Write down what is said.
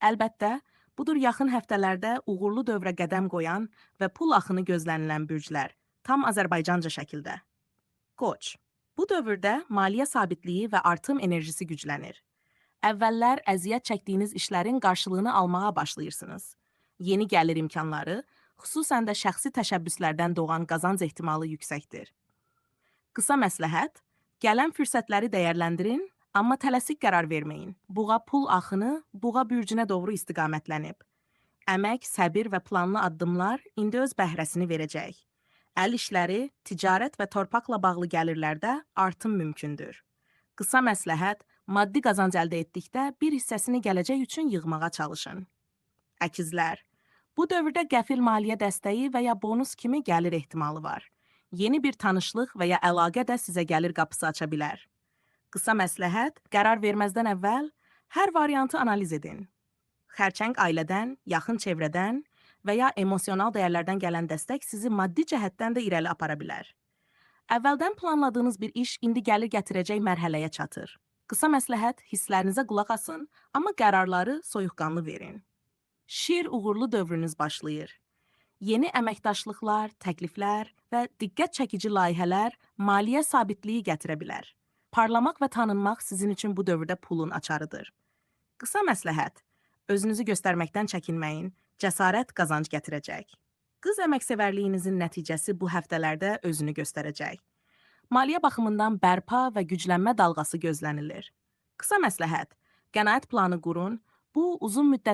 Əlbəttə, budur yaxın həftələrdə uğurlu dövrə qədəm qoyan və pul axını gözlənilən bürclər, tam Azərbaycanca şəkildə. Qoç. Bu dövrdə maliyyə sabitliyi və artım enerjisi güclənir. Əvvəllər əziyyət çəkdiyiniz işlərin qarşılığını almağa başlayırsınız. Yeni gəlir imkanları, xüsusən də şəxsi təşəbbüslərdən doğan qazanc ehtimalı yüksəkdir. Qısa məsləhət: gələn fürsətləri dəyərləndirin, amma tələsik qərar verməyin. Buğa pul axını Buğa bürcünə doğru istiqamətlənib. Əmək, səbir və planlı addımlar indi öz bəhrəsini verəcək. Əl işləri, ticarət və torpaqla bağlı gəlirlərdə artım mümkündür. Qısa məsləhət: maddi qazanc əldə etdikdə bir hissəsini gələcək üçün yığmağa çalışın. Əkizlər. Bu dövrdə qəfil maliyyə dəstəyi və ya bonus kimi gəlir ehtimalı var. Yeni bir tanışlıq və ya əlaqə də sizə gəlir qapısı aça bilər. Qısa məsləhət: qərar verməzdən əvvəl hər variantı analiz edin. Xərçəng ailədən, yaxın çevrədən və ya emosional dəyərlərdən gələn dəstək sizi maddi cəhətdən də irəli apara bilər. Əvvəldən planladığınız bir iş indi gəlir gətirəcək mərhələyə çatır. Qısa məsləhət: hisslərinizə qulaq asın, amma qərarları soyuqqanlı verin. Şir uğurlu dövrünüz başlayır. Yeni əməkdaşlıqlar, təkliflər və diqqət çəkici layihələr maliyyə sabitliyi gətirə bilər. Parlamaq və tanınmaq sizin üçün bu dövrdə pulun açarıdır. Qısa məsləhət: özünüzü göstərməkdən çəkinməyin, cəsarət qazanc gətirəcək. Qız əməksevərliyinizin nəticəsi bu həftələrdə özünü göstərəcək. Maliyyə baxımından bərpa və güclənmə dalğası gözlənilir. Qısa məsləhət: qənaət planı qurun. Bu uzun müddətli